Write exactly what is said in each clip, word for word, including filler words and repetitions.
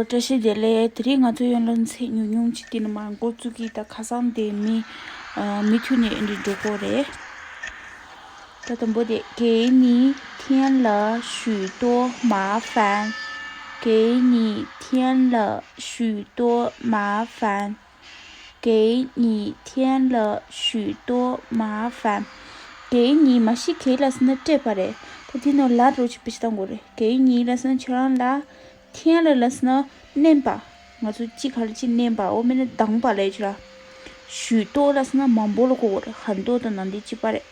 བཀྲ་ཤིས་བདེ་ལེགས། དེ་རིང་ང་ཚོ་ཡང་ལ་ཚིག་ཉུང་ཉུང་ཅིག་དེ་ནས་མར་འགོ་བཙུགས་ཀྱི། ད་ཁ་སང་དེ་མི་ཨ་མུ་མཐུད་ནས་འདི་འགྲོ་གི་རེད། ད་དང་པོ་དེ། 给你添了许多麻烦。给你添了许多麻烦。 给你添了许多麻烦。 给你 མ་གཞི་给 ལབ་ཟེར་ན་སྤྲད་པ་རེད། ད་དེ་ནང་ལ་འགྲོ་ཅིག་བེད་སྤྱོད་གཏོང་དགོས་རེད། 给你 ལབ་ཟེར་ན་ཁྱེད་རང་ལ། 添了 ལབ་ཟེར་ན་བསྣན་པ། ང་ཚོ་གཅིག་ག་ལ་གཅིག་བསྣན་པ། འོ་མེད་ན་འདང་པ་ལབ་ཡ་ཅིག་ར། 许多 ལབ་ཟེར་ན་མང་པོ་ལ་གོ་དགོས་རེད། 很多 དང་ནང་དེ་གཅིག་པ་རེད།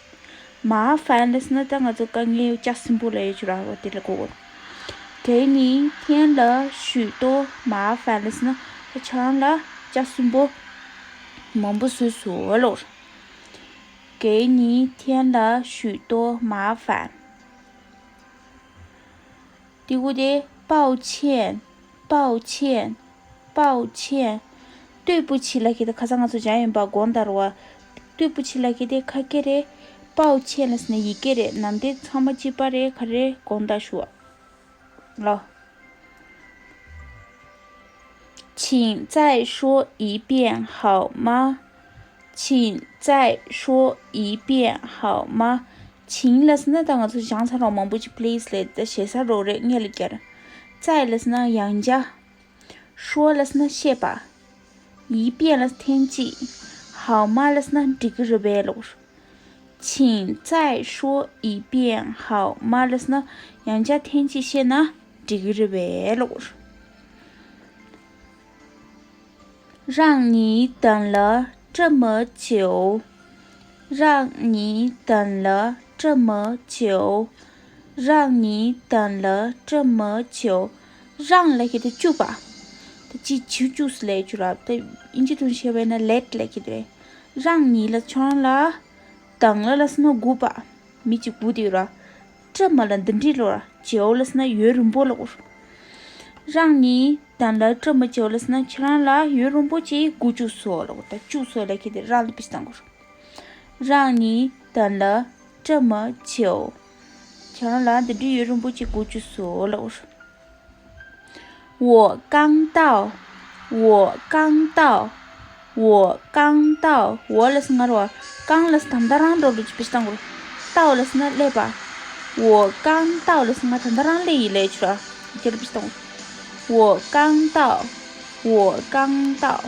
麻烦 ལབ་ཟེར་ན་ད་ང་ཚོ་དཀའ་ངལ་ལྕགས་སྲིན་པོ་ལབ་ཡ་ཅིག་ར། འོ་དེ་ལ་གོ་དགོས་རེད། 给你添了许多麻烦 ལབ་ཟེར་ན་ད་ཁྱེད་རང་ལ་ལྕགས་སྲིན་པོ་མང་པོ་བཟོས་སོང་ལབ། 给你添了许多麻烦。 དེ་གུ་དེ། 抱歉། 抱歉། 抱歉། 对不起 ལབ་མཁན་དེ་ཁ་སང་ང་ཚོ་སྦྱངས་ཡིན་པ་དགོངས་དག་རེད་བ། 对不起 ལབ་མཁན་དེ་ཁ་སྐད་རེད། 抱歉 ལབ་ཟེར་ན་ཡི་གེ་རེད། ནང་དེ་ཚང་མ་གཅིག་པ་རེད། ག་རེ་དགོངས་དག་ཞུ་བ་ལ། 请再说一遍好吗？请再说一遍好吗？ 请 ལབ་ཟེར་ན་ད་ང་ཚོ་སྦྱངས་ཚར་བ་མང་པོ་ཅིག please ལབ་ད་ཞེ་ས་རོགས་རེད། སྔོན་ལ་བསྐྱར། 再 ལབ་ཟེར་ན་ཡང་བསྐྱར། 说 ལབ་ཟེར་ན་བཤད་པ། 一遍 ལབ་ཟེར་ན་ཐེངས་གཅིག། 好吗 ལབ་ཟེར་ན་འགྲིག་གི་རེད་པས་ལབ། 请再说一遍好吗 ལབ་ཟེར་ན་ཡང་བསྐྱར་ཐེངས་གཅིག་བཤད་ན་འགྲིག་གི་རེད་པས་ལབ། 让你等了这么久。让你等了这么久。让你等了这么久。 让 ལབ་མཁན་དེ་བཅུག་པ། ད་ཅི་བཅུག་བཅུག་ཟེར་ལབ་ཡ་ཅིག་ར། ད་དབྱིན་ཇི་དུ་བཤད་པ་ཡིན་ན་let ལབ་མཁན་དེ་རེད། 让你 ལབ་ཁྱེད་རང་ལ། 等了 ལབ་ཟེར་ན་སྒུག་པ། མི་གཅིག་སྒུག་བསྡད་ཡོད་ར། 这么 ལབ་འདི་འདྲའི་ལབ་ར། 久 ལབ་ཟེར་ན་ཡུན་རིང་པོ་ལབ་དགོས། 让你等了这么久 ལབ་ཟེར་ན་ཁྱེད་རང་ལ་ཡུན་རིང་པོ་ཅིག་སྒུག་བཅུག་སོང་ལབ་དགོས། ད་བཅུག་སོང་ལབ་མཁན་དེ་让 ལ་བེད་སྤྱོད་གཏོང་དགོས། 让你等了这么久。 ཁྱེད་རང་ལ་འདི་འདྲའི་ཡུན་རིང་པོ་ཅིག་སྒུག་བཅུག་སོང་ལབ་དགོས། 我刚到。我刚到。我刚到。 我 ལབ་ཟེར་ན་སྔར་བ། 刚 ལབ་ཟེར་ན་ད་ལྟ་རང་འགྲོ་ལུགས་ཀྱི་བེད་སྤྱོད་གཏོང་དགོས། 到 ལབ་ཟེར་ན་སླེབས་པ། 我刚到 ལབ་ཟེར་ན་ད་ལྟ་རང་སླེབས་ཡིན་ལབ་ཡ་ཅིག་ར། དེ་ལ་བེད་སྤྱོད་གཏོང་དགོས། 我刚到。我刚到。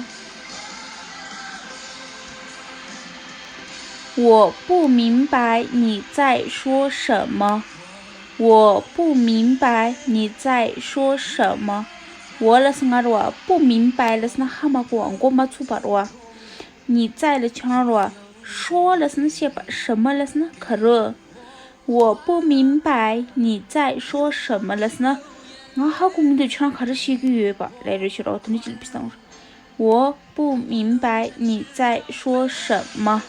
我不明白你在说什么。我不明白你在说什么。 我 ལབ་ཟེར་ན་སྔར་བ། 不明白 ལབ་ཟེར་ན་ཧ་མ་གོ་བ། མགོ་མ་ཚོས་པ་རེད་བ། 你在 ལབ་ཁྱེད་རང་རེད་བ། 说 ལབ་ཟེར་ན་བཤད་པ། 什么 ལབ་ཟེར་ན་ག་རེ། 我不明白你在说什么 ལབ་ཟེར་ན། ང་ཧ་གོ་མི་འདུག་ཁྱེད་རང་ག་རེ་བཤད་ཀྱི་ཡོད་པ་ལབ་རེད་ཤག་ར། དེ་འདྲ་ཅིག་ལ་བེད་སྤྱོད་གཏོང་། 我不明白你在说什么。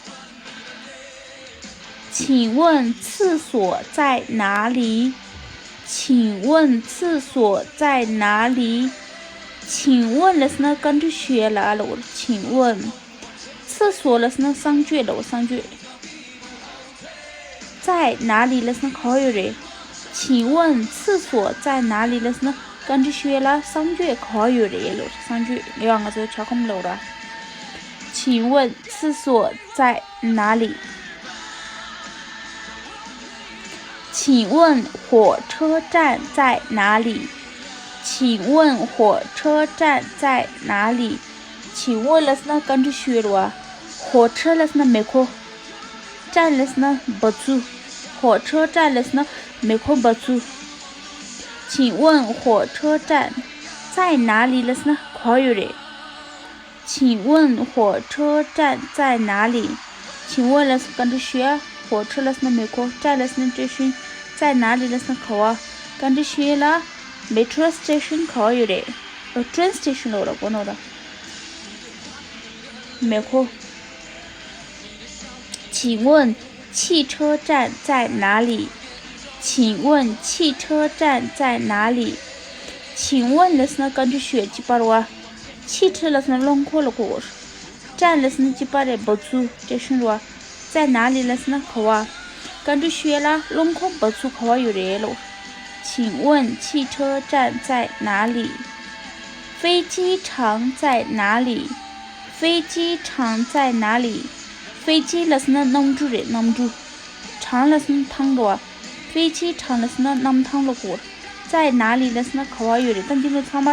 请问厕所在哪里？请问厕所在哪里？ 请问 ལབ་ཟེར་ན་བཀའ་འདྲི་ཞུ་ཡ་ལ་ལབ་དགོས། 请问། 厕所 ལབ་ཟེར་ན་གསང་སྤྱོད་ལབ་དགོས། གསང་སྤྱོད། 在哪里 ལབ་ཟེར་ན་ག་པར་ཡོད་རེད། 请问厕所在哪里 ལབ་ཟེར་ན་བཀའ་འདྲི་ཞུ་ཡ་ལ་གསང་སྤྱོད་ག་པར་ཡོད་རེད་ལབ་དགོས། གསང་སྤྱོད་ཡོད་ང་ཚོ་ཇ་ཁང་ལབ་དགོས་ར། 请问厕所在哪里？ 请问火车站在哪里？请问火车站在哪里？ 请问 ལབ་ཟེར་ན་བཀའ་འདྲི་ཞུ་ཡ་རེད་བ། 火车 ལབ་ཟེར་ན་མེ་འཁོར། 站 ལབ་ཟེར་ན་འབབ་ཚུགས། 火车站 ལབ་ཟེར་ན་མེ་འཁོར་འབབ་ཚུགས། 请问火车站在哪里 ལབ་ཟེར་ན་ག་པར་ཡོད་རེད། 请问火车站在哪里？ 请问 ལབ་ཟེར་ན་བཀའ་འདྲི་ཞུ་ཡ། 火车 ལབ་ཟེར་ན་མེ་འཁོར། 站 ལབ་ཟེར་ན་སྟེ་ཤུན། 在哪里 ལབ་ཟེར་ན་ག་པར། བཀའ་འདྲི་ཞུ་ཡ་ལ། Metro station ག་པར་ཡོད་རེད། ཨོ། train station ལབ་དགོས་ར། གོ་ནོར་ར། མེ་འཁོར། 请问汽车站在哪里？ 请问汽车站在哪里？ 请问 ལབ་ཟེར་ན་བཀའ་འདྲི་ཞུ་ཡ་གཅིག་པ་རེད་བ། 汽车 ལབ་ཟེར་ན་རླངས་འཁོར་ལ་གོ་དགོས། 站 ལབ་ཟེར་ན་གཅིག་པ་རེད། འབབ་ཚུགས་སྟེ་ཤུན་རེད་བ། 在哪里 ལབ་ཟེར་ན་ག་པར། བཀའ་འདྲི་ཞུ་ཡ་ལ་རླངས་འཁོར་འབབ་ཚུགས་ག་པར་ཡོད་རེད་ལབ། 请问汽车站在哪里？飞机场在哪里？飞机场在哪里？飞机 ལབ་སོང་ན་གནམ་གྲུ་རེད། གནམ་གྲུ། 场 ལབ་སོང་ན་ཐང་རེད་བ། 飞机场 ལབ་སོང་ན་གནམ་ཐང་ལ་གོ། 在哪里 ལབ་སོང་ན་ག་བ་ཡོད་རེད། ད་འདི་ནི་ཚང་མ་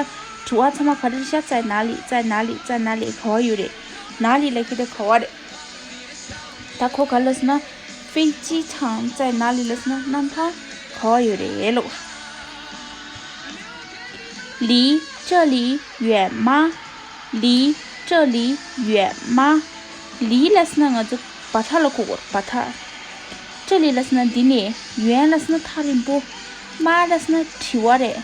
དྲི་བ་ཚང་མ་ག་རེ་རེད་ཤག 在哪里 在哪里 在哪里 ག་བ་ཡོད་རེད། 哪里 ལབ་ཀྱི་དེ་ག་བ་རེད། ད་ཁོ་ག་ལབ་སོང་ན། 飞机场在哪里 ལབ་སོང་ན་གནམ་ཐང་ག་བ་ཡོད་རེད་ལོ། 离这里远吗？离这里远吗？ 离 ལབ་སོང་ན་ང་ཚོ་བ་ཐག་ལ་གོ་དགོས། བ་ཐག 这里 ལབ་སོང་ན་འདི་ནས། 远 ལབ་སོང་ན་ཐག་རིང་པོ། 吗 ལབ་སོང་ན་དྲི་བ་རེད།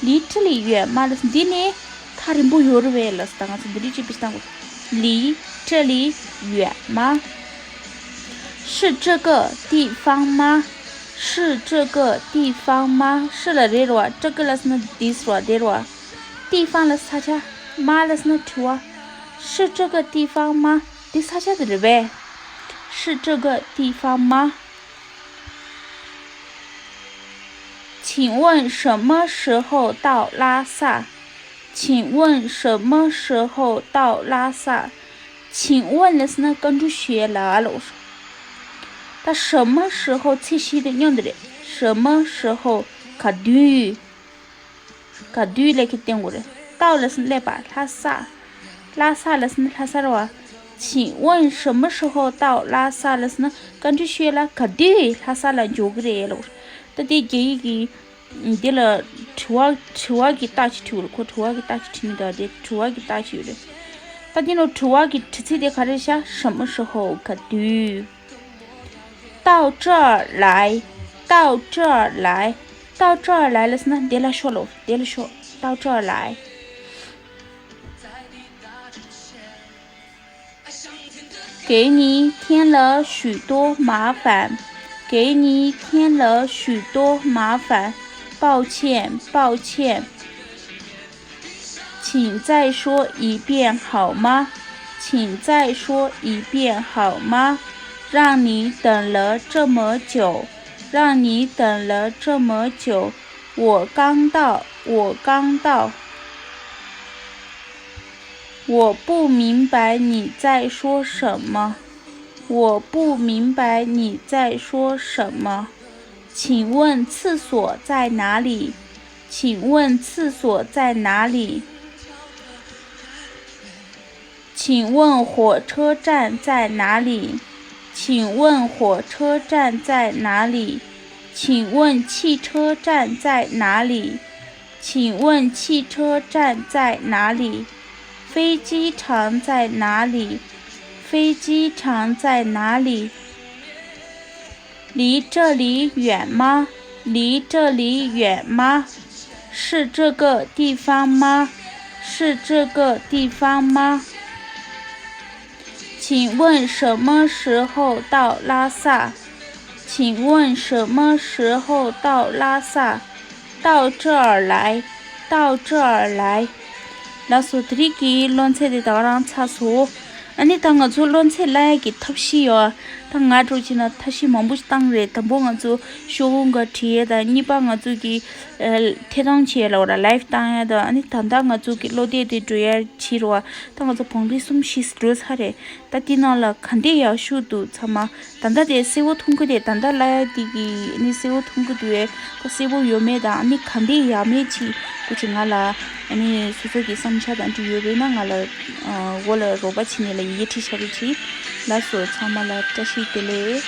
离这里远吗 ལབ་སོང་ན་འདི་ནས་ཐག་རིང་པོ་ཡོད་རེད་པས་ལབ་སོང་ན། ད་ང་ཚོ་འདི་འདྲ་ཅིག་བེད་སྤྱོད་བཏང་དགོས། 离这里远吗？是这个地方吗？是这个地方吗？ 是 ལ་རེད་རེད་བ། 这个 ལབ་སོང་ན་this རེད་བ། དེ་རེད་བ། 地方 ལ་ས་ཆ། 吗 ལབ་སོང་ན་དྲི་བ། 是这个地方吗？ འདི་ས་ཆ་དེ་རེད་པས། 是这个地方吗？ 请问什么时候到拉萨？请问什么时候到拉萨？ 请问 ལབ་སོང་ན་བཀའ་འདྲི་ཞུ་ཡས་ལ་ལོ། ད་什么时候 ཚེས་བཞི་དེ་སྙོམས་དེ་རེད། 什么时候 ག་དུས། ག་དུས་ལབ་ཀྱི་བསྟན་དགོས་རེད། 到 ལབ་སོང་ན་སླེབས་པ། 拉萨། 拉萨 ལབ་སོང་ན་ལྷ་ས་རེད་བ། 请问什么时候到拉萨 ལབ་སོང་ན་བཀའ་འདྲི་ཞུ་ཡས་ལ་ག་དུས་ལྷ་ས་ལ་འབྱོར་གྱི་རེད་ལོ། ད་དེ་རྒྱ་ཡིག་གི་འདི་ལ་དྲི་བ། དྲི་བ་གི་རྟགས་ཅིག་བྲིས་ཡོད་རེད། ཁོ་དྲི་བ་གི་རྟགས་ཅིག་བྲིས་མི་འདུག་དེ་དྲི་བ་གི་རྟགས་ཅིག་ཡོད་རེད། ད་འདི་ནང་དྲི་བ་གི་དྲི་ཚིག་དེ་ག་རེ་རེད་ཤག 什么时候 ག་དུས། 到这儿来，到这儿来，到这儿来 ལབ་སོང་ན་འདི་ལ་ཤོག་ལོ། འདི་ལ་ཤོག 到这儿来。 给你添了许多麻烦，给你添了许多麻烦，抱歉，抱歉。请再说一遍好吗？请再说一遍好吗？让你等了这么久，让你等了这么久，我刚到，我刚到。 我不明白你在说什么。我不明白你在说什么。请问厕所在哪里？请问厕所在哪里？请问火车站在哪里？请问火车站在哪里？请问汽车站在哪里？ 请问汽车站在哪里？飞机场在哪里？飞机场在哪里？离这里远吗？离这里远吗？是这个地方吗？是这个地方吗？ 请问什么时候到拉萨？请问什么时候到拉萨？到这儿来，到这儿来。 ལགས་སོ། དེ་རིང་གི་སློབ་ཚན་དེ་ད་ག་རང་ཚར་སོང་། ཨ་ནི་ད་ང་ཚོ་སློབ་ཚན་བསླབ་ཡག་གི་ཐབས་ཤེས་ཡོད། ད་ང་འདྲ་བྱས་ན་ཐབས་ཤེས་མང་པོ་ཞིག་བཏང་རེད། དང་པོ་ང་ཚོ་ཤོག་གུ་འགའ་བྲིས་ཡས་དང་། གཉིས་པ་ང་ཚོ་གི་ཨ་ཐད་གཏོང་བྱེད་ཡས་ལབ་ར། ལའེབ་བཏང་ཡས་དང་། ཨ་ནི་ད་ལྟ་ང་ཚོ་གི་སློབ་དེབ་དེ་འགྲོ་ཡས་བྱེད་རོགས། ད་ང་ཚོ་བང་རིམ་གསུམ་བཞི་འགྲོ་ཚར་རེད། ད་དེ་ནང་ལ་ག་འདྲས་ཡག་ཤོས་འདུག་ཚང་མ། ད་ལྟ་དེ་གསལ་བོ་མཐོང་གི་རེད། ད་ལྟ་བསླབ་ཡག་དེ་གི་ཨ་ནི་གསལ་བོ་མཐོང་གི་འདུག་གས། ད་གསལ་བོ་ཡོད་མེད་དང་། ཨ་ནི་ག་འདྲས་ཡག་མེད་ཅིག་སྐུ་མཁྱེན་ང་ལ་ཨ་ནི་སོ་སོ་གི་བསམ་འཆར་དང་འདྲ་ཡོད་པ་ཡིན་ན་ང་ལ་ཨ་འོག་ལ་རོགས་པ་བྱེད་ནས་ལ་ཡིག་འཕྲིན་ཤར་རོགས་གྱིས། ལགས་སོ། ཚང་མ་ལ་བཀྲ་ཤིས་བདེ་ལེགས།